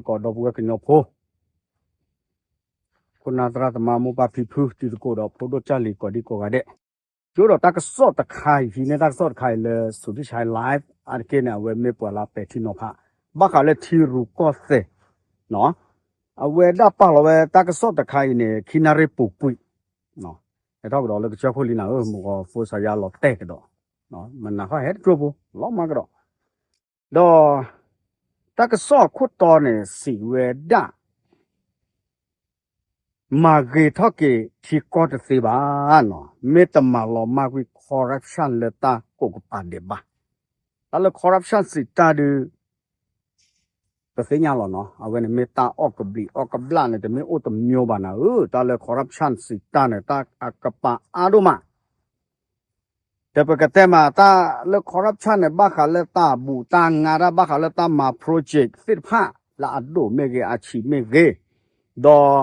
ကီၢ်ဒီပုၢ်ဝဲၢ်ကညီဖိ ခိၣ်နၢ်သရၣ်သမါမိၢ်ပၢ်ဖံဖု တံၤသကိးဒီးဖိဒိၣ်ကၢ်လံၤကိးဒံကိးဂၤဒဲး, ယအိၣ်ဒီးတၢ်ကစီၣ်တခါအံၤ ဟံးန့ၢ်တၢ်ကစီၣ်တခါအံၤလၢ Suthichai Live အါတက့ၢ်န့ၣ် အဝဲမ့ၢ်ပှၤလၢပဲာ်ထံနီၤဖး ဘၣ်ဃးလၢထံရူၢ်ကီၢ်သဲး အဝဲဒၣ်ပာ်လီၤဝဲတၢ်ကစီၣ်တခါအံၤန့ၣ် ခံနၣ်ရံၣ်ပူၤကွံာ် ဟဲထီၣ်ကဒီးလၢကစၢၢ်ခိၣ်လံနၤဧၢ မုၢ်ဂီၤဖိစါယါလီၤတဲာ်ကဒီး, မနၤဃီဟဲတကၠိဖိ လီၤမၢ်ကဒီး, ဒီး တၢ်ကစီၣ်အခိၣ်တီန့ၣ် စံးဝဲဒၣ် မၤဂ့ၤထီၣ်က့ၤထံကီၢ်တသ့ဘၣ်နီၤ, မ့ၢ်တမၤလီၤမၢ်ကွံာ် corruption လၢတၢ်ကိးကပၤဒဲးဘၣ်. တၢ်လၢ corruption စံးတၢ်ဒုး ပသ့ၣ်ညါလီၤနီၤ, အဝဲန့ၣ်မ့ၢ်တၢ်အီၣ်ကဘျံးအီၣ်ကဘျၣ်န့ၣ် တမ့ၢ်အိၣ်တမျိုးဘၣ်နၤဧၢ, တၢ်လၢ corruption စံးတၢ်န့ၣ် တၢ်အကပၤအါဒိၣ်မး ဒီးပကတဲမး တၢ်လၢ corruption န့ၣ် ဘၣ်ဃးလၢတၢ်ဘူၣ်တၢ်ငါတၢ် ဘၣ်ဃးလၢတၢ်မၤ project သ့ၣ်တဖၣ် လၢအဒိၣ်မ့ၢ်ဂ့ၤ အဆံးမ့ၢ်ဂ့ၤ, ဒီး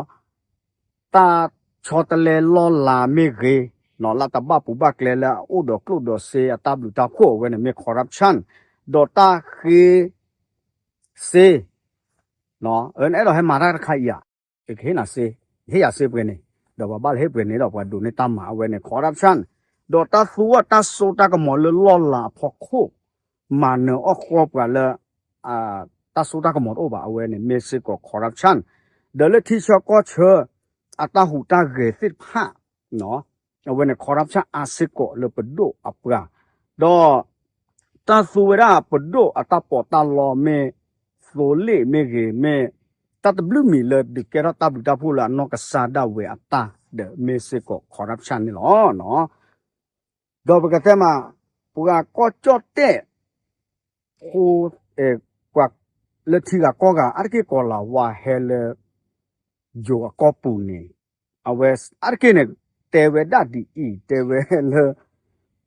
တၢ်ဆီတလဲလီၢ်လၤမ့ၢ်ဂ့ၤ, လၢတဘၣ်ပူၤဘၣ်ကျဲလၢအအိၣ်ဒီးကျိၣ်ဒီးစ့အတၢ်ဘျုးတၢ်ဖှိၣ်အဝဲန့ၣ်မ့ၢ် corruption, ဒီးတၢ်ဃ့ စ့ အဲၣ်ဒိးဟဲမၤတၢ်တခါအံၤဧါ, ကဟ့ၣ်နၤစ့, ဟ့ၣ်ယၤစ့ပှဲၤန့ၣ်, ဒီးပှၤဘၣ်လၢဟ့ၣ်ပှဲၤန့ၣ်ဒီးပှၤဒိးန့ၢ်တၢ်မၤအဝဲန့ၣ် corruption, ဒီးတၢ်သူအီၣ်တၢ်စိတၢ်ကမီၤလၢလီၢ်လၤအဖီခိၣ်, မၤနၢၤအီၣ်ဃီပှၤလၢ တၢ်စိတၢ်ကမီၤတအိၣ်ဘၣ် အဝဲန့ၣ်မ့ၢ်စ့ၢ်ကီး corruption, ဒီးလၢထံဆၢကီၢ်ဆၢ အတၢ်ဟူးတၢ်ဂဲၤသ့ၣ်တဖၣ် အဝဲန့ၣ် corruption အါစ့ၢ်ကီးလၢပဒိၣ်အပှၤ, ဒီး တၢ်သူဝဲဒၣ်ပဒိၣ်အတၢ်ပီးတၢ်လီမ့ၢ် သိလ့ၣ်မ့ၢ်ဂ့ၤ မ့ၢ် တၢ်တဘျုးမံၤလၢဒုးကဲထီၣ်တၢ်ဘျုးတၢ်ဖှိၣ်လၢအနီၢ်ကစၢ်ဒၣ်ဝဲအတၢ် ဒီးမ့ၢ်စ့ၢ်ကီး corruption န့ၣ်လီၤ. ဒီးပကတဲမး ပှၤကီၢ်ကၠီၣ်တဲၣ် ဖိ ပှၤလၢထံဂၤကီၢ်ဂၤ အါတက့ၢ်ကီၤလၤဝါဟဲလၢ ယိၤအကီၢ်ပူၤန့ၣ် အဝဲအါတက့ၢ်န့ၣ် တဲဝဲဒၣ်ဒ်အံၤ တဲဝဲလၢ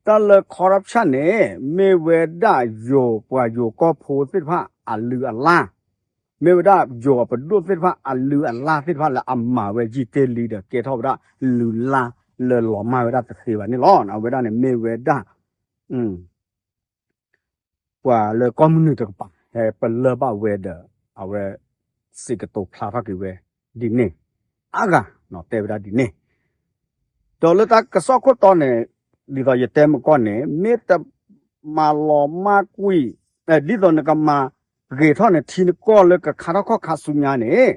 တၢ်လၢ corruption န့ၣ် မ့ၢ်ဝဲဒၣ်ယိၤပှၤယိၤကီၢ်ဖိသ့ၣ်တဖၣ်အလုၢ်အလၢ်, မ့ၢ်ဝဲဒၣ်ယိၤအပဒိၣ်သ့ၣ်တဖၣ်အလုၢ်အလၢ်သ့ၣ်တဖၣ်လၢအမၤဝဲယံာ်တ့ၢ်လံဒီး ကဲထီၣ်ဝဲဒၣ်လုၢ်လၢ်လၢလီၤမၢ်ဝဲဒၣ်တသ့ဘၣ်န့ၣ်လီၤ. အဝဲဒၣ်န့ၣ်မ့ၢ်ဝဲဒၣ် ပှၤလၢကီၢ်မုၢ်နုာ်တကပၤ ဟဲပလၢၢ်ဘၣ်ဝဲဒီး အဝဲ စံးကတိၤဖျါထီၣ်က့ၤဝဲ ဒ်န့ၣ် အါဂၤ တဲဝဲဒၣ်ဒ်န့ၣ် ဒီးလၢတၢ်ကစီၣ်ခိၣ်တီန့ၣ် ဒ်သိးယတဲမုၢ်ကီၢ်န့ၣ် မ့ၢ်တမၤလီၤမၢ်ကွံာ် ဒ်သိးနကမၤဂ့ၤထီၣ်နထံနကီၢ်လၢကခါထီၣ်ခီၣ်ခါဆူညါန့ၣ်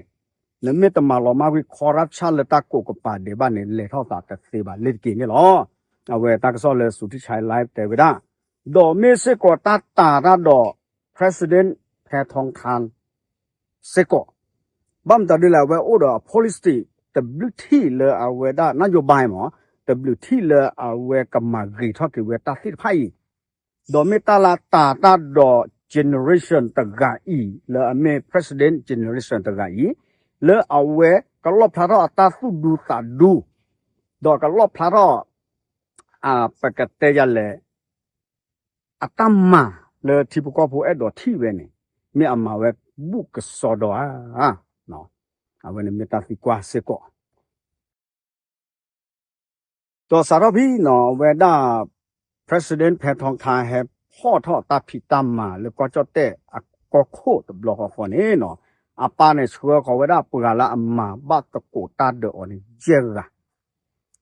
နမ့ၢ်တမၤလီၤမၢ်ကွံာ် corruption လၢတၢ်ကိးကပၤဒဲးဘၣ်န့ၣ် လဲၤထီၣ်သးတသ့ဘၣ်လ့ၤတက့ၢ်န့ၣ်လီၤ. အဝဲတၢ်ကစီၣ်လၢ Suthichai Live တဲဝဲဒၣ် ဒီးမ့ၢ်စ့ၢ်ကီးတၢ်တာ်တၢ်ဒီး President Paetongtarn စ့ၢ်ကီး ဘၣ်မတၤဒ်လဲၣ် အဝဲအိၣ်ဒီးအ policy တဘျုးထံၣ်လၢအဝဲဒၣ် နၢ်ယိၤဘါမး တဘျုးထံၣ်လၢအဝဲကမၤဂ့ၤထီၣ်က့ၤဝဲတၢ်သ့ၣ်တဖၣ်အံၤ ဒီးမ့ၢ်တၢ်လၢတၢ်တာ်တၢ်ဒီး generation တဂၤအံၤ လၢအမ့ၢ် President generation တဂၤအံၤ လၢအဝဲကလီၣ်ဖျါထီၣ်အတၢ်သူၣ်ဒူသးဒူ ဒီးကလီၣ်ဖျါထီၣ် ပကတဲယၤလဲၣ် အတၢ်မၤလၢထံဖိကီၢ်ဖိအဲၣ်ဒိးထံၣ်ဝဲန့ၣ် မ့ၢ်အမၤဝဲဘူးကစီဒီဧါ. အဝဲန့ၣ်မ့ၢ်တၢ်သံကွၢ်စ့ၢ်ကီး ဒီးစးထီၣ်ဖဲနီၤ အဝဲဒၣ် President Paetongtarn ဟဲဖီၣ်ထီၣ်တၢ်ဖံးတၢ်မၤလၢကီၢ်ကၠီၣ်တဲၣ်အကီၢ်ခိၣ်တဘျီဃီဃီန့ၣ်နီၤ အပၢ်န့ၣ်ဆှၢဃီၤဝဲဒၣ်ပှၤလၢအမၤဘၣ်သကိးတၢ်ဒီးအီၤန့ၣ် ယဲၢ်ဂၤ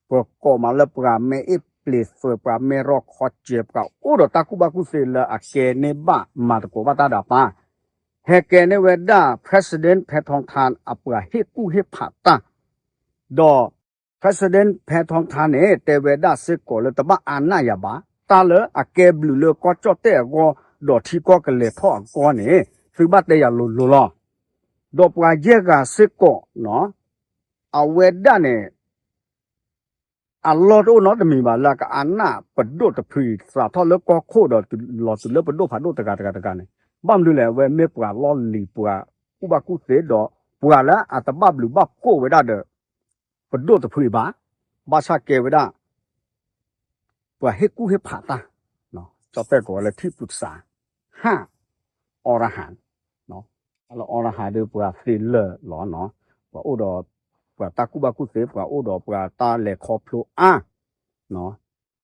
ပကိးမးလၢပှၤမ့ၢ်အ့ၣ်ပျ့ၤသွဲၣ် ပှၤမ့ၢ်ရီၢ်ခီစဲး ပှၤအိၣ်ဒီးတၢ်ကူၣ်ဘၣ်ကူၣ်သ့လၢအကဲန့ၢ်ဘၣ်မၤသကိးဘၣ်တၢ်ဒီးအပၢ် ဟဲကဲန့ၢ်ဝဲဒၣ် President Paetongtarn အပှၤဟ့ၣ်ကူၣ်ဟ့ၣ်ဖးတၢ် ဒီး President Paetongtarn န့ၣ် တဲဝဲဒၣ်စ့ၢ်ကီးလၢတဘၣ်အါနၢ်ယၤဘၣ် တၢ်လၢအကဲဘျုးလၢကီၢ်ကၠီၣ်တဲၣ်အဂီၢ် ဒီးထံကီၢ်ကလဲၤထီၣ်အဂီၢ်န့ၣ် သုဘၣ်တဲယၤလိၤလိၤလီၤ. ဒီးပှၤယဲၢ်ဂၤစ့ၢ်ကီး အဝဲဒၣ်န့ၣ် အလီၢ်တအိၣ်နီတမံၤဘၣ်လၢအကအါနၢ်ပဒိၣ်တဖုအံၤ စးထီၣ်လၢကီၢ်ခိၣ်ဒီးလီၤတုၤလၢပဒိၣ်ဖးဒိၣ်တဂၤတဂၤတဂၤန့ၣ် ဘၣ်မနုၤလဲၣ် အဝဲမ့ၢ်ပှၤလီၢ်လံၤပှၤကူၣ်ဘၣ်ကူၣ်သ့ဒီး ပှၤလၢအတဘၣ်ဘျုးဘၣ်ဖှိၣ်ဝဲဒၣ်ဒီး ပဒိၣ်တဖုအံၤဘၣ်, ဘၣ်ဆၣ်ကဲဝဲဒၣ် ပှၤဟ့ၣ်ကူၣ်ဟ့ၣ်ဖးတၢ်, ကၠီၣ်တဲၣ်ကိးဝဲလၢ ထံၣ်ပူၤကစး ဟၣ် အီရဟၣ် တၢ်လၢအီရဟၣ်ဒီးပှၤသ့လၢာ်လီၤနီၤ, ပှၤအိၣ်ဒီး ပှၤတၢ်ကူၣ်ဘၣ်ကူၣ်သ့ ပှၤအိၣ်ဒီးပှၤတၢ်လဲၤခီဖျိအါ,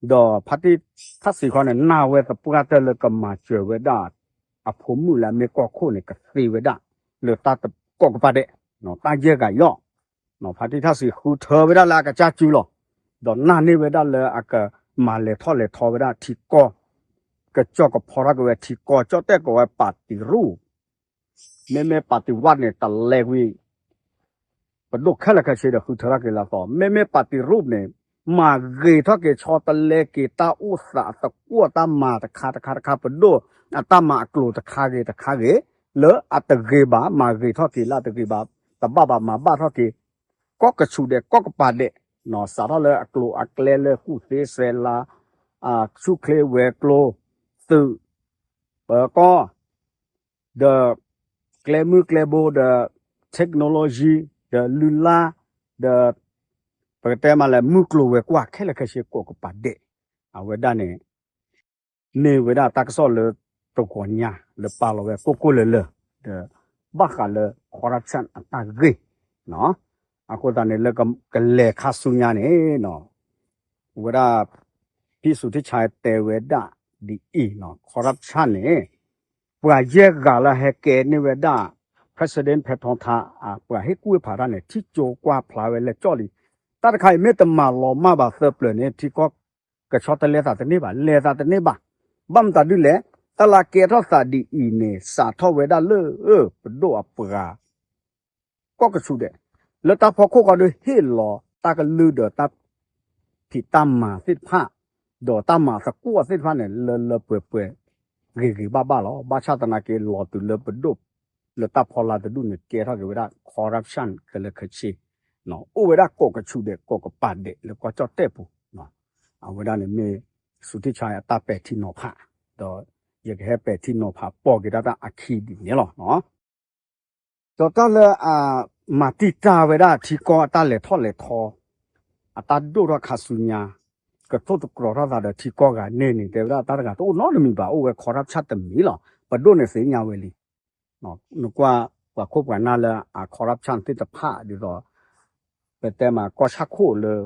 ဒီးဖါတံၢ်ထၣ်စံးခီန့ၣ် နာ်ဝဲသပှၢ်တၢၢ်လၢကမၤစၢၤဝဲဒၣ် အဖိမုၣ်လၢအမ့ၢ်ကီၢ်ခိၣ်န့ၣ် ကသ့ဝဲဒၣ် လၢတၢ် ကိးကပၤဒဲး, တၢ်ယဲၢ်ဂၤအံၤလီၤ. ဖါတံၢ်ထၣ်စံးဃုထၢဝဲဒၣ်လၢအကစၢ်စုလီၤ. ဒီးနာ်န့ၢ်ဝဲဒၣ်လၢအကမၤလဲၤထီၣ်လဲၤထီဝဲဒၣ်ထံကီၢ် ကကၠီၣ်ကဖီထီၣ်က့ၤဝဲထံကီၢ် ကၠီၣ်တဲၣ်ကိးဝဲပၣ်တံၤရူၣ် မ့မ့ၢ်ပၣ်တံၤဝၣ်န့ၣ် တလဲကွံာ် ပဒိၣ်ခဲလၢာ်ခဲဆ့ဒီးဃုထၢထီၣ်က့ၤလၢအသီ, မ့မ့ၢ်ပၣ်တံၤရူၣ်န့ၣ် မၤဂ့ၤထီၣ်က့ၤဆီတလဲက့ၤတၢ်အိၣ်သးအသကွီၢ်တၢ်မၤတခါတခါတခါ ပဒိၣ်အတၢ်မၤအကျိၤတခါဂ့ၤတခါဂ့ၤ လၢအတဂ့ၤဘၣ် မၤဂ့ၤထီၣ်က့ၤလၢအတဂ့ၤဘၣ် တဘၣ်ဘၣ်မၤဘၣ်ထီၣ်က့ၤ ကိးကဆူးဒဲးကိးကပၤဒဲး, စးထီၣ်လၢအကျိၤအကျဲလၢကူၣ်သ့စဲးလၤ ဆူၣ်ချ့ဝဲၤကျိၤ သုး ပၢၤကီၢ် ဒီး ကျဲမုၢ်ကျဲဘိဒီး technology ဒီးလုၢ်လၢ် ဒီး ပကတဲမးလၢမုၢ်ကျိၤဝဲၤကွာ်ခဲလၢာ်ခဲဆ့ကိးကပၤဒဲး, အဝဲဒၣ်န့ၣ် မ့ၢ်ဝဲဒၣ်တၢ်ကစီၣ်လၢတဂီၤညါလၢပာ်လီၤဝဲကိၢ်ကိၢ်လၢၤလၢၤ ဒီး ဘၣ်ဃးလၢ corruption အတၢ်ဂ့ၢ် အဃိသတးန့ၣ်လၢကလဲၤခါဆူညါန့ၣ် ဝဲဒၣ် ဖံးစူၤထံဆါတဲဝဲဒၣ်ဒ်အံၤ corruption န့ၣ် ပှၤယဲၢ်ဂၤလၢဟဲကဲန့ၢ်ဝဲဒၣ် President ဖဲထီထါ ပှၤဟ့ၣ်ကူၣ်ဟ့ၣ်ဖးတၢ်န့ၣ် ထံၣ်ကၠိကွၢ်ဖျါဝဲလၢာ်ကၠီၣ်လံ, တၢ်တခါအံၤမ့ၢ်တမၤလီၤမၢ်ဘၣ်သၢပျၢၤန့ၣ် ထံကီၢ်ကဆီတလဲသးတန့ၢ်ဘၣ် လဲၤသးတန့ၢ်ဘၣ်, ဘၣ်မတၤဒ်လဲၣ်, တၢ်လၢကဲထီၣ်သးဒ်အံၤန့ၣ် စးထီၣ်ဝဲဒၣ်လၢ ပဒိၣ်အပှၤ ကိးကဆူးဒဲး, လၢတၢ်ဖီခိၣ်ဃီဒီးဟ့ၣ်လီၤတၢ်ကလုၢ်ဒီးတၢ်ဖံးတၢ်မၤသ့ၣ်တဖၣ်, ဒီးတၢ်မၤသကွီၢ်သ့ၣ်တဖၣ်န့ၣ် လၢလၢပှဲၤပှဲၤ ဂ့ၤဂ့ၤဘၣ်ဘၣ်လီၤ. ဘၣ်ဆၣ်သနာ်က့လီၤတုၤလၢပဒိၣ် လၢတၢ်ဖီလာ်တဒူၣ်န့ၣ် ကဲထီၣ်က့ၤဝဲဒၣ် corruption ခဲလၢာ်ခဲဆ့, အိၣ်ဝဲဒၣ်ကိးကဆူးဒဲးကိးကပၤဒဲးလၢကီၢ်ကၠီၣ်တဲၣ်ပူၤ, အဝဲဒၣ်န့ၣ်မ့ၢ် စူၤထံဆါအတၢ်ပဲာ်ထံနီၤဖး, ဒီးယကဟဲပဲာ်ထံနီၤဖးပိာ်က့ၤတၢ်တၢ်အခံဒ်န့ၣ်လီၤ. ဒီးတၢ်လၢအမၤတံာ်တာ်ဝဲဒၣ်ထံကီၢ်အတၢ်လဲၤထီၣ်လဲၤထီ, အတၢ်ဒိၣ်ထီၣ်ခါဆူညါ, ကထိၣ်သတြီၤထီၣ်သးဒီးထံကီၢ်ဂၤန့ၣ်န့ၣ် တဲဝဲဒၣ်တၢ်တဂၤတအိၣ်နီတမံၤဘၣ် အိၣ်ဝဲ corruption တမံၤလီၤ. ပဒိၣ်န့ၣ်သ့ၣ်ညါဝဲလံ. နကွၢ်ပှၤခိၣ်ပှၤနၢ်လၢအ corruption သ့ၣ်တဖၣ်ဒ်သိး ပတဲမးကီၢ်ဆၣ်ခိၣ်လၢ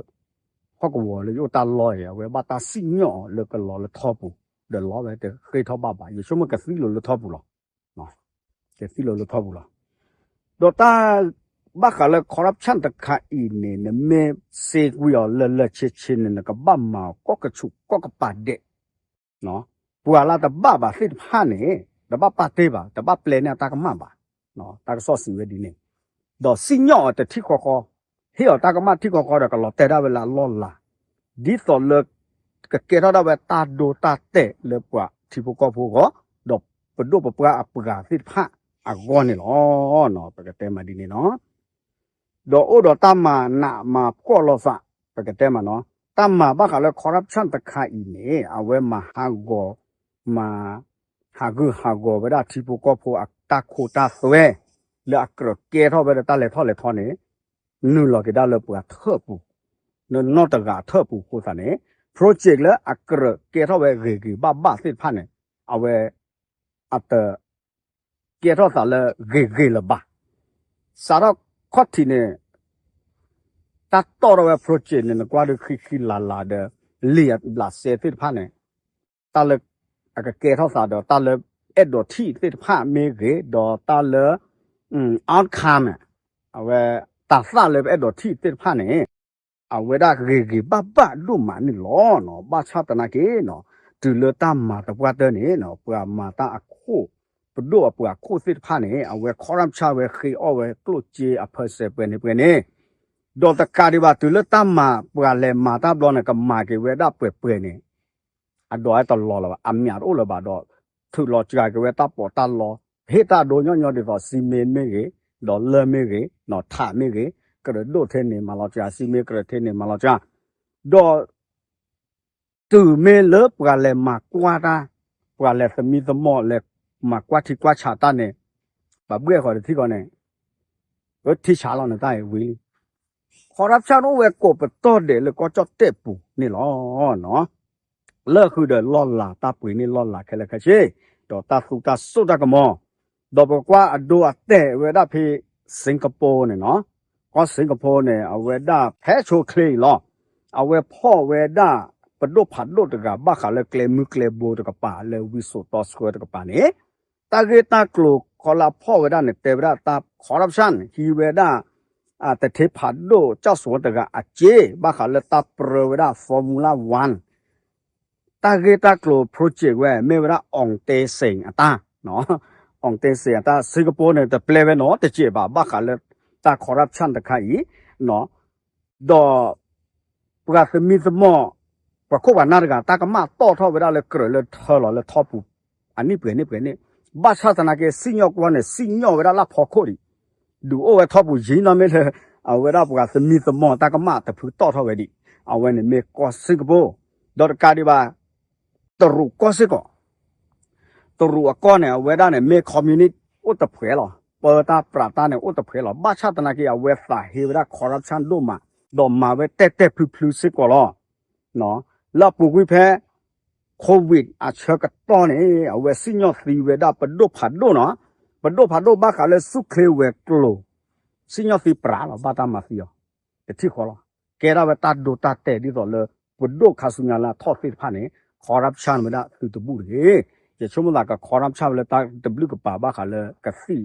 ဟီၣ်ကဝီၤလၢယအိၣ်တၢ်လီၢ်အံၤ အဝဲဘၣ်တၢ်စံၣ်ညီၣ်အီၤလၢကလီၤလၢထီပူၤ, ဒီးလီၤဝဲတဃ့ၢ်ထီၣ်ဘၣ်ဘၣ် ယဆိကမိၣ်ကသံလိာ်လၢထီပူၤလီၤ. ကသံလိာ်လၢထီပူၤလီၤ. ဒီးတၢ်ဘၣ်ဃးလၢ corruption တခါအံၤန့ၣ် နမ့ၢ်စ့ကွံာ်အီၤလၢလၢဆ့ဆ့န့ၣ် နကဘၣ်မၤအီၤကိးကဆူးကိးကပၤဒဲး ပှၤလၢတဘၣ်ဘၣ်သ့ၣ်တဖၣ်န့ၣ် တဘၣ်ပာ်တ့ၢ်ဘၣ် တဘၣ်ပျဲန့ၢ်အတၢ်ကမၣ်ဘၣ်. တၢ်ကစီၣ်စံးဝဲဒ်န့ၣ်, ဒီးစံၣ်ညီၣ်အီၤတထံၣ်ဃီဃီ, ဟ့ၣ်အီၤတၢ်ကမၣ်ထံၣ်ဃီဃီဒီးကလီၤတဲာ်ဒၣ်ဝဲလၢအလီၢ်လၤ, ဒ်သိးလၢ ကကဲထီၣ်ဒၣ်ဝဲတၢ်ဒိတၢ်တဲာ်လၢပှၤထံဖိကီၢ်ဖိအဂီၢ်, ဒီးပဒိၣ်ပပှၢ်အပှၤသ့ၣ်တဖၣ်အဂီၢ်န့ၣ်လီၤ. ပကတဲမးဒ်န့ၣ်နီၤ. ဒီးအိၣ်ဒီးတၢ်မၤနးမၤဖှီၣ်လိာ်သး, ပကတဲမးနီၤ, တၢ်မၤဘၣ်ဃးလၢ corruption တခါအံၤန့ၣ် အဝဲမၤဟးဂီၤ, မၤဟးဂူာ်ဟးဂီၤဝဲဒၣ်ထံဖိကီၢ်ဖိအတၢ်ခိတၢ်သွဲ, လၢအကြၢးကဲထီၣ်ဝဲဒီးတၢ်လဲၤထီၣ်လဲၤထီန့ၣ်, နုာ်လီၤက့ၤဒၣ်လၢပှၤထၢၣ်ပူၤ, လၢနီၢ်တဂၤအထၢၣ်ပူၤအဃိသတးန့ၣ်, project လၢအကြၢးကဲထီၣ်ဝဲဂ့ၤဂ့ၤဘၣ်ဘၣ်သ့ၣ်တဖၣ်န့ၣ်, အဝဲ အတ ကဲထီၣ်သးလၢဂ့ၤဂ့ၤလၢၤဘၣ်. စးထီၣ်ခီၣ်ထံးန့ၣ် တၢ်တီၣ်ထီၣ်ဝဲ project န့ၣ် နကွၢ်ဒုးဃံဃံလၤလၤဒီး လံာ်အဘျးစဲသ့ၣ်တဖၣ်န့ၣ်, တၢ်လၢ အကကဲထီၣ်သးဒီးတၢ်လၢအဲၣ်ဒိးထံၣ်သ့ၣ်တဖၣ်မ့ၢ်ဂ့ၤ, ဒီးတၢ်လၢ outcome န့ၣ်, အဝဲ တၤသၣ်လၢပအဲၣ်ဒိးထံၣ်သ့ၣ်တဖၣ်န့ၣ် အဝဲဒၣ်ဂ့ၤဂ့ၤဘၣ်ဘၣ်ဒိၣ်မးန့ၣ်လီၤ. ဘၣ်ဆၣ်သနာ်က့ တုၤလၢတၢ်မၤသပှၢ်တၢၢ်န့ၣ် ပှၤမၤတၢ်အခိၣ်, ပဒိၣ်အပှၤခိၣ်သ့ၣ်တဖၣ်န့ၣ် အဝဲ corruption ဝဲဃ့အီၣ်ဝဲကျိၣ်စ့အ percent ပှဲၤန့ၣ်ပှဲၤန့ၣ်, ဒီးတကးဒံးဘၣ် တုၤလၢတၢ်မၤပှၤလဲၤမၤတၢ်ဘျီန့ၣ် ကမၤက့ၤဝဲဒၣ်ပှဲၤပှဲၤန့ၣ် အဒိးတလီၤလၢၤဘၣ်, အမၠးတအိၣ်လၢၤဘၣ်ဒီး ထုးလီၤစှၤက့ၤဝဲတၢ်ပီးတၢ်လီ, ဟ့ၣ်တၢ်ဒိညီညီဒ်သိး စံမ့ၢ်မ့ၢ်ဂ့ၤ, ဒီးလၢၢ်မ့ၢ်ဂ့ၤ, နီၢ်ထးမ့ၢ်ဂ့ၤ, ကရၢၣ်ဒိၣ်ထဲန့ၣ်မၤလီၤစှၤ, စံမ့ၢ်ကရၢၣ်ထဲန့ၣ်မၤလီၤစှၤ, ဒီး တုၤမ့ၢ်လၢပှၤလဲၤမၤကွၢ်တၢ်, ပှၤလဲၤသမံသမိးလဲၤမၤကွၢ်ထံကွၢ်ဆးတၢ်န့ၣ်, ပှၤဘှဲၣ်ဃီၤတထံၣ်ဃီန့ၣ်, အထံဆးလီၤန့ၣ်တၢ်အံၤဝံၤလံ. corruption အိၣ်ဝဲကိးပတီၢ်ဒဲးလၢကီၢ်ကၠီၣ်တဲၣ်ပူၤန့ၣ်လီၤ. လၢဃုာ်ဒီးလီၢ်လၤတၢ်ပှ့ၤန့ၢ်လီၢ်လၤခဲလၢာ်ခဲဆ့, ဒီးတၢ်သူတၢ်စိၣ်တၢ်ကမီၤ, ဒီးပကွၢ်အဒိအတဲာ်ဝဲဒၣ်ဖဲ Singapore န့ၣ်နီၤ, ကီၢ် Singapore န့ၣ် အဝဲဒၣ်ဖဲဆိချ့အံၤလီၤ. အဝဲဖီၣ်ဝဲဒၣ် ပဒိၣ်ဖးဒိၣ်တဂၤဘၣ်ဃးလၢကျဲမုၢ်ကျဲဘိတကပၤလၢဝံစိာ်တီဆှၢတကပၤန့ၣ်, တၢ်ဂ့ၢ်တၢ်ကျိၤ ခီလၢအဖီၣ်ဝဲဒၣ်န့ၣ် တဲဝဲဒၣ်တၢ် corruption ဟံးဝဲဒၣ် တထ့ဖးဒိၣ် ကၠီၣ်စိတဂၤအစ့ ဘၣ်ဃးလၢတၢ်ပြၢဝဲဒၣ် Formula One တၢ်ဂ့ၢ်တၢ်ကျိၤ project ဝဲ မ့ၢ်ဝဲဒၣ် အောင်သိန်းစိန် အတၢ်, အောင်သိန်းစိန် အတၢ် စ့ကပီန့ၣ် တပျဲဝဲနီတစဲးဘၣ် ဘၣ်ဃးလၢတၢ် corruption တခါအံၤ, ဒီး ပှၤသမံသမိး ပှၤခိၣ်ပှၤနၢ်တဂၤ တၢ်ကမၣ်တီၣ်ထီၣ်ဝဲဒၣ်လၢကြၢးလၢထၢလီၤလၢထီပူၤ အနံၣ်ပှဲၤနံၣ်ပှဲၤနံၣ်, ဘၣ်ဆၣ်သနာ်က့ စံၣ်ညီၣ်ကွီၢ်န့ၣ် စံၣ်ညီၣ်ဝဲဒၣ်လၢဖီခိၣ်ဒံး, ဒုးအိၣ်ဝဲထီပူၤယံၤနီၢ်မ့ၢ်လၢ အဝဲဒၣ်ပှၤသမံသမိးတၢ်ကမၣ်တဖုတီၣ်ထီၣ်ဝဲဒံး, အဝဲန့ၣ်မ့ၢ်ကီၢ်စ့ကပီ, ဒီးတကးဒံးဘၣ် တရူးကီၢ်စ့ၢ်ကီး တရူးအကီၢ်န့ၣ် အဝဲဒၣ်န့ၣ် မ့ၢ် communist အိၣ်တဖှဲးလီၤ. ပၢတၢ်ပြးတၢ်န့ၣ် အိၣ်တဖှဲးလီၤ. ဘၣ်ဆၣ်သနာ်က့ အဝဲသးဟ့ဝဲဒၣ် corruption ဒိၣ်မး, ဒီးမၤဝဲတဲာ်တဲာ်ဖျုးဖျုးစ့ၢ်ကီးလီၤ. လၢအပူၤကွံာ်ဖဲ Covid အဆၢကတီၢ်န့ၣ် အဝဲစံၣ်ညီၣ်သံဝဲဒၣ်ပဒိၣ်ဖးဒိၣ်နီၤ, ပဒိၣ်ဖးဒိၣ်ဘၣ်ဃးလၢဆူၣ်ချ့ဝဲၤကျိၤ, စံၣ်ညီၣ်သံပြးလီၤ ဘၣ်တၢ်မၤသံအီၤ တထံၣ်ဃီလီၤ. ကဲထီၣ်ဝဲတၢ်ဒိတၢ်တဲာ်ဒ်သိးလၢ ပဒိၣ်ခါဆူညါလၢအထီၣ်သ့ၣ်တဖၣ်န့ၣ် corruption ဝဲဒၣ်သုတဘူၣ်တဂ့ၤ. ယဆိကမိၣ်သးက corruption ဝဲလၢတၢ်တဘျုးကပၤဘၣ်ဃးလၢကသံၣ်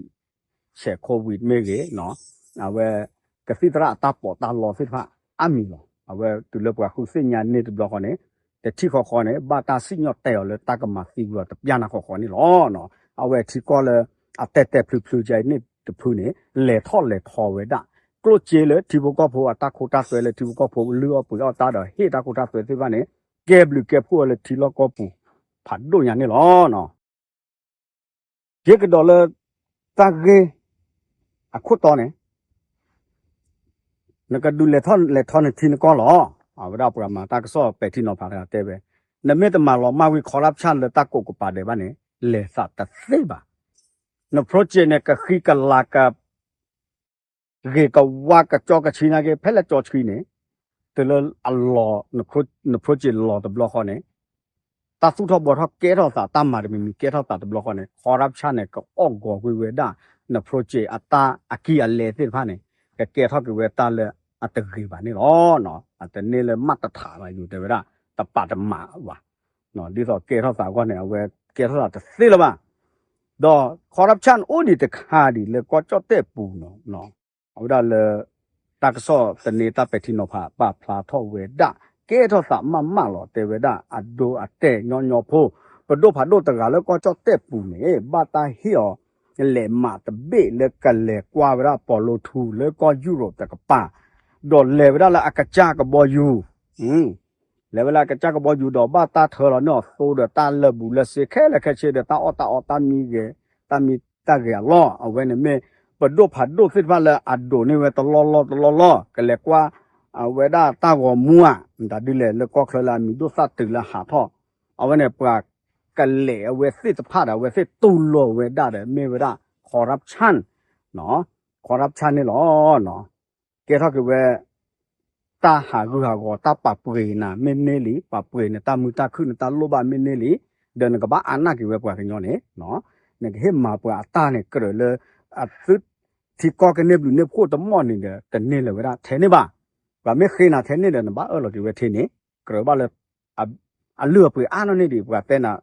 ဆဲး Covid မ့ၢ်ဂ့ၤ, အဝဲ ကသံၣ်သရၣ်အတၢ်ပီးတၢ်လီသ့ၣ်တဖၣ် အါမံၤလီၤ. အဝဲတုၤလၢပှၤဃုသ့ၣ်ညါန့ၢ်တဘျီဃီန့ၣ် တထံၣ်ဃီဃီန့ၣ် ဘၣ်တၢ်စံၣ်ညီၣ်တဲာ်အီၤလၢတၢ်ကမၤသံကွံာ်အီၤတပျၢ်နၢ်ဃီဃီန့ၣ်လီၤ. အဝဲထံကီၢ်လၢ အတဲာ်တဲာ်ဖျုးဖျုးကန့ၣ်တဖုန့ၣ် လဲၤထီၣ်လဲၤထီဝဲဒၣ် ကျိၣ်စ့လၢထံဖိကီၢ်ဖိအတၢ်ခိတၢ်သွဲလၢထံဖိကီၢ်ဖိလုၢ်အီၣ်ပှ့ၤအီၣ်တၢ်ဒီးဟ့ၣ်တၢ်ခိတၢ်သွဲသ့ၣ်တဖၣ်န့ၣ် ကဲဘျုးကဲဖှိၣ်အီၤလၢထံလီၢ်ကီၢ်ပူၤ ဖးဒိၣ်ညါန့ၣ်လီၤ. ယကဒီးလၢ တၢ်ဂ့ၢ် အခိၣ်တီန့ၣ် နကဒုးလဲၤထီၣ်လဲၤထီနထံနကီၢ်လီၤ. အဝဲဒၣ်ပှၤမၤတၢ်ကစီၣ်ပဲာ်ထံနီၤဖးတဂၤတဲဝဲ, နမ့ၢ်တမၤလီၤမၢ်ဝံၤ corruption လၢတၢ်ကိးကပၤဒဲးဘၣ်န့ၣ် လဲၤသးတသ့ဘၣ်. န project န့ၣ် ကဃံကလၤက ဂ့ၤကဝါကကၠီကဆှံနာ်က့ ဖဲလၢကၠီဆှံန့ၣ် တုၤလၢအလီၤ န project လီၤတဘျီဃီန့ၣ် တၢ်သူၣ်ထီၣ်ဘှီထီၣ်ကဲထီၣ်သး တၢ်မၤတမံၤမံၤကဲထီၣ်သးတဘျီဃီန့ၣ် corruption န့ၣ် ကအီၣ်ဂီၤကွံာ်ဝဲဒၣ် န project အတၢ်အကံၢ်အလဲသ့ၣ်တဖၣ်န့ၣ် ကကဲထီၣ်က့ၤဝဲတၢ်လၢအတဂ့ၤဘၣ်န့ၣ်လီၤ. အတန့ၢ်လၢမးတထးဘၣ် ယိၤတဲဝဲဒၣ် တပာ်တမၤဘၣ် ဒ်သိးကဲထီၣ်သးအဂီၢ်န့ၣ် အဝဲကဲထီၣ်သးတသ့လၢၤဘၣ်. ဒီး corruption အိၣ်ဒံးတခါဒံးလၢကီၢ်ကၠီၣ်တဲၣ်ပူၤနီၤ, အဝဲဒၣ်လၢ တၢ်ကစီၣ်သန့တၢ်ပဲာ်ထံနီၤဖးပာ်ဖျါထီၣ်ဝဲဒၣ် ကဲထီၣ်သးမးမးလီၤ တဲဝဲဒၣ် အဒိအတဲာ်ညီညီဖိ ပဒိၣ်ဖးဒိၣ်တဂၤလၢကီၢ်ကၠီၣ်တဲၣ်ပူၤန့ၣ် ဘၣ်တၢ်ဟ့ၣ်အီၤ လဲးမးတဘ့ၣ်လၢကလဲၤကွၢ်ဝဲဒၣ်ပီၤလိထူလၢကီၢ်ယူရိးတကပၤ, ဒီးလဲၤဝဲဒၣ်လၢအကစၢ်ကဘီယူၤ လဲၤဝဲလၢအကစၢ်ကဘီယူၤဒီးဘၣ်တၢ်ထၢလီၤန့ၢ်အီၤသိဒီးတၢ်လၢာ်ဘူးလၢာ်စ့ခဲလၢာ်ခဲဆ့ဒီးတၢ်အီၣ်တၢ်အီတၢ်မံဂဲၤ တၢ်မံတၢ်ဂဲၤအလီၢ် အဝဲန့ၣ်မ့ၢ် ပဒိၣ်ဖးဒိၣ်သ့ၣ်တဖၣ်လၢအဒိးန့ၢ်ဝဲတလီၢ်လီၢ်တလီၢ်လီၢ် ကလဲၤကွၢ် အဝဲဒၣ်တၢ်ဂီၤမူဧါ မတၤဒ်လဲၣ်လၢကီၢ်ချၢလၢအမံၤဒိၣ်သၣ်တုၤလၢဟးထီၣ် အဝဲန့ၣ်ပှၤကလဲၤအဝဲသ့ၣ်တဖၣ်ဒီး အဝဲသ့ၣ်တူၢ်လိာ်ဝဲဒၣ်ဒီး မ့ၢ်ဝဲဒၣ် corruption, corruption န့ၣ်လီၤ. ကဲထီၣ်က့ၤဝဲ တၢ်ဟးဂူာ်ဟးဂီၤ တၢ်ပာ်ပှ့ၤနၤမ့ၢ်န့ၢ်လံ ပာ်ပှ့ၤနတၢ်မုာ်တၢ်ခုၣ်နတၢ်လိၣ်ဘၣ်မ့ၢ်န့ၢ်လံ ဒီးနကဘၣ်အါန့ၢ်က့ၤဝဲပှၤကညီန့ၣ် နကဟ့ၣ်မၤပှၤအတၢ်န့ၣ် ကြၢးလၢ အသု ထံကီၢ်ကန့ၢ်ဘျုးန့ၢ်ဖှိၣ်တမီၢ်န့ၣ်ဒီး တန့ၢ်လၢၤဝဲဒၣ်ထဲန့ၣ်ဘၣ်. ပှၤမ့ၢ်ဃ့နၤထဲန့ၣ်ဒီး နဘၣ်အၢၣ်လီၤက့ၤဝဲထဲန့ၣ် ကြၢးဘၣ်လၢ အလုၢ်အပှ့ၤအါန့ၢ်န့ၣ်ဒံး ပှၤတဲနၤ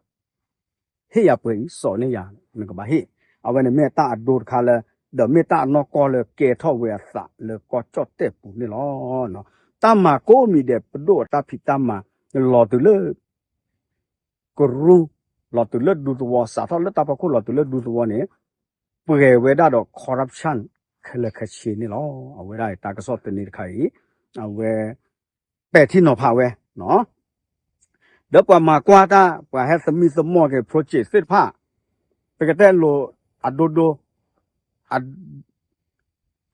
ဟ့ၣ်ယၤပှဲၤအံၤ စိာ်န့ၢ်ယၤ နကဘၣ်ဟ့ၣ်. အဝဲန့ၣ်မ့ၢ်တၢ်အဒိတခါလၢ ဒီးမ့ၢ်တၢ်အနီၢ်ကီၢ်လၢကဲထီၣ်ဝဲအသးလၢကီၢ်ကၠီၣ်တဲၣ်ပူၤန့ၣ်လီၤ. တၢ်မၤကိးမံၤဒဲး ပဒိၣ်အတၢ်ဖံးတၢ်မၤ လီၤတုၤလၢ ကရူ လီၤတုၤလၢဒူသဝီ စးထီၣ်လၢတၢ်ဖီခိၣ်လီၤတုၤလၢဒူသဝီန့ၣ် ပှဲၤဝဲဒၣ်ဒီး corruption ခဲလၢာ်ခဲဆ့န့ၣ်လီၤ. အဝဲဒၣ်တၢ်ကစီၣ်သန့တခါအံၤ အဝဲ ပဲာ်ထံနီၤဖးဝဲ ဒီးပှၤမၤကွၢ်တၢ် ပှၤဟဲသမံသမိးက့ၤ project သ့ၣ်တဖၣ် ပကတဲလိၤ အဒိဒိ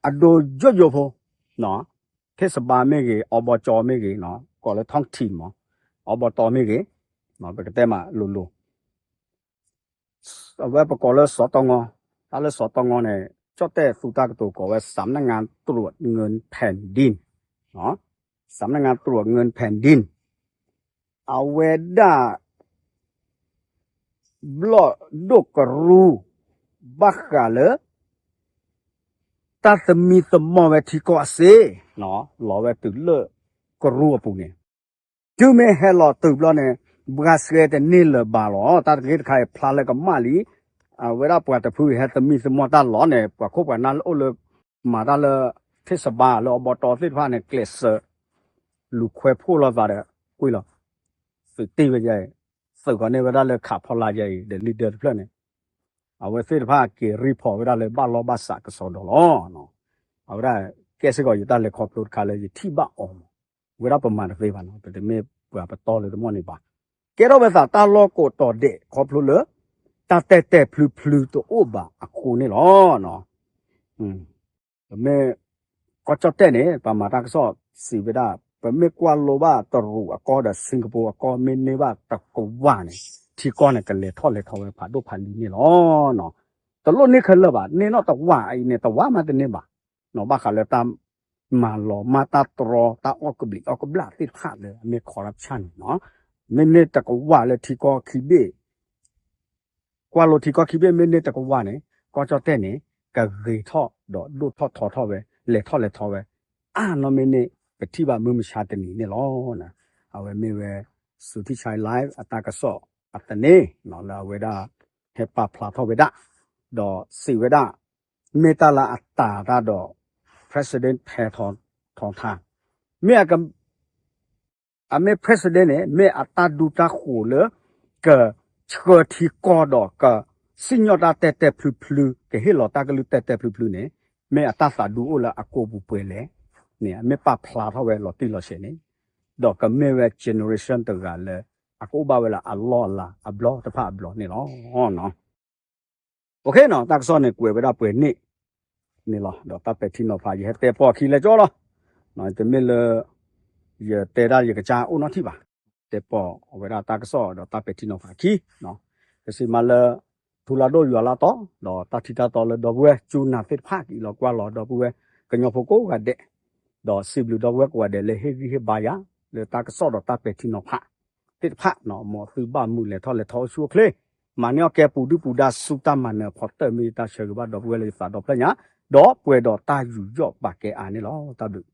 အဒိယိယိဖိ เทศบาล မ့ၢ်ဂ့ၤ อบจ မ့ၢ်ဂ့ၤ ကိးလၢ ท้องถิ่น မး อบต မ့ၢ်ဂ့ၤ ပကတဲမးလိၤလိၤ အဝဲပကိးလၢစီၤတီငီ တၢ်လၢစီၤတီငီန့ၣ် ကၠီၣ်တဲၣ်သူတၢ်ကတိၤကိးဝဲ สำนักงานตรวจเงินแผ่นดิน สำนักงานตรวจเงินแผ่นดิน အဝဲဒၣ် ဘျီၣ်ဒိၣ်ကရူ ဘၣ်ဃးလၢ တၢ်သမံသမိးဝဲထံကီၢ်အစ့ လီၤဝဲတုၤလၢကရူအပူၤန့ၣ် တုၤမ့ၢ်ဟဲလီၤတုၤဘျီန့ၣ် ဘှါဆှဲတန့ၢ်လၢၤဘၣ်လီၤ. တၢ်တဂ့ၢ်တခါအံၤဖျါလၢကမၣ်လံ အဝဲဒၣ်ပှၤတဖုအံၤ ဟဲသမံသမိးတၢ်လီၤန့ၣ် ပှၤခိၣ်ပှၤနၢ်လၢအိၣ်လၢ မၤတၢ်လၢ ထ့ၣ်စဘါ လၢအဘီတီသ့ၣ်တဖၣ်န့ၣ် ကျဲးစၢး လူၤခွဲးဖှိၣ်လိာ်သးဒီး ကွံာ်လီၤ. သုးတ့ၢ်ဝဲယဲအံၤ, သုးကီးန့ၢ်ဝဲဒၣ်လၢခးဖီလာ်ယဲအံၤ ဒီးလံာ်ဒၢတဖျၢၣ်န့ၣ် အဝဲသ့ၣ်တဖၣ်က့ၤရံဖီးဝဲဒၣ်လၢဘၣ်လီၢ်ဘၣ်စးကစီဒီလီၤ. အဝဲဒၣ်ကဲစ့ၢ်ကီးယတၢ်လဲၤခီဖျိတခါလၢယထံၣ်ဘၣ်အီၤမး, ဝဲဒၣ်ပမၤတသ့ဘၣ်နီၤ, ပတမ့ၢ်ပှၤပတီၢ်လၢတမီၢ်န့ၣ်ဘၣ်. ကဲထီၣ်ဝဲသးတၢ်လီၢ်ကိးတီၤဒဲးခီဖျိလၢ တၢ်တဲာ်တဲာ်ဖျုဖျုတအိၣ်ဘၣ်အဃိန့ၣ်လီၤ. ပမ့ၢ် ကီၢ်ကၠီၣ်တဲၣ်န့ၣ် ပှၤမၤတၢ်ကစီၣ်စံးဝဲဒၣ် ပမ့ၢ်ကွၢ်လိဘၣ်တရူးအကီၢ်ဒီး Singapore အကီၢ် မ့ၢ်န့ၢ်ဘၣ်တကဝၢ်န့ၣ် ထံကီၢ်န့ၣ် ကလဲၤထီၣ်လဲၤထီဝဲဖးဒိၣ်ဖးလံၤန့ၣ်လီၤ. တလိၣ်န့ၢ်ခဲလၢာ်ဘၣ်, န့ၢ်နီၣ်တဝၢ်အံၤန့ၣ် တဝၢ်မးတန့ၢ်ဘၣ်. ဘၣ်ဃးလၢတၢ်မၤလီၤမၢ်တၢ်တြီ တၢ်အီၣ်ကဘျံးအီၣ်ကဘျၣ်သ့ၣ်တဖၣ်လၢအမ့ၢ် corruption န့ၣ်နီၤ, မ့ၢ်န့ၢ်တကဝၢ်လၢထံကီၢ်ခံဘ့ၣ် ကွၢ်လိထံကီၢ်ခံဘ့ၣ်မ့ၢ်န့ၢ်တကဝၢ်န့ၣ် ကီၢ်ကၠီၣ်တဲၣ်န့ၣ် ကဂ့ၤထီၣ်ဒီးဒိၣ်ထီၣ်ထီထီၣ်ဝဲ လဲၤထီၣ်လဲၤထီဝဲ အါနီၢ်မ့ၢ်န့ၢ် ပထံၣ်ဘၣ်မုၢ်မဆါတနံၤန့ၣ်လီၤ. အဝဲမ့ၢ်ဝဲ စူၤထံၣ်ဆါ live အတၢ်ကစီၣ်အသန့ လၢအဝဲဒၣ် ဟဲပာ်ဖျါထီၣ်ဝဲဒၣ် ဒီးစံးဝဲဒၣ် မ့ၢ်တၢ်လၢအတၢ်တၢ်ဒီး President ဖဲထီထါ မ့ၢ်အက အမ့ၢ် president န့ၣ် မ့ၢ်အတၢ်ဒူတၢ်ဃိၤလၢ ကဆှၢထံကီၢ်ဒီး ကစံၣ်ညီၣ်တၢ်တဲာ်တဲာ်ဖျုဖျု ကဟ့ၣ်လီၤတၢ်ကလုၢ်တဲာ်တဲာ်ဖျုဖျုန့ၣ် မ့ၢ်အတၢ်သးဒူအိၣ်လၢအကိာ်ပူၤပှဲၤလဲၣ်န့ၣ် အမ့ၢ်ပာ်ဖျါထီၣ်ဝဲလီၤတံၢ်လီၤဆဲးန့ၣ် ဒီးကမ့ၢ်ဝဲ generation တဂၤလၢ အကအိၣ်ဘၣ်ဝဲလၢအလီၢ်အလၤအဘျီတဖၣ်အဘျီန့ၣ်လီၤ. OK နီၤ, တၢ်ကစီၣ်န့ၣ်ကွဲးဝဲဒၣ်ပှဲၤန့ၣ်န့ၣ်လီၤ. ဒီးတၢ်ပဲာ်ထံနီၤဖး ယဟဲတဲပိာ်အခံလဲၤကၠီလီၤ. တမ့ၢ်လၢ ယတဲဒၣ်ယကစၢ်အိၣ်နီတထံၣ်ဘၣ်, တဲပိာ်အဝဲဒၣ်တၢ်ကစီၣ်ဒီးတၢ်ပဲာ်ထံနီၤဖးအခံ, ကစံးမးလၢ ထူလၢဒိၣ်ယွၤလၢတီ ဒီးတၢ်ထံတၢ်တီလၢဒီပုၢ်ဝဲၢ် ကၠူနၤသ့ၣ်တဖၣ် ကအံးလီၤကွၢ်လီၤဒီပုၢ်ဝဲၢ် ကညီဖိကိးဂၤဒဲး, ဒီးစံးဘျုးဒီပုၢ်ဝဲၢ်ကိးဂၤဒဲးလၢဟ့ၣ်ဂံၢ်ဟ့ၣ်ဘါယၤ လၢတၢ်ကစီၣ်ဒီးတၢ်ပဲာ်ထံနီၤဖး သ့ၣ်တဖၣ် မ်သုဘၣ်မုာ်လဲၤထီၣ်လဲၤထီအိၣ်ဆူၣ်အိၣ်ချ့, မၤန့ၢ်အီၣ်ကဲပူၤဒုၣ်ပူၤဒါဆူတၢ်မၤနၢၤအဖီတၢၢ် မ့ၢ်ယတၢ်ဆၢဂ့ၤဘၣ်ဒီပုၢ်ဝဲၢ်လၢယသးဒီဖျၢၣ်ညါ, ဒီးပှဲၤဒီးတၢ်ယူးယီၣ်ပာ်ကဲအါန့ၣ်လီၤ. တၢ်ဘျုး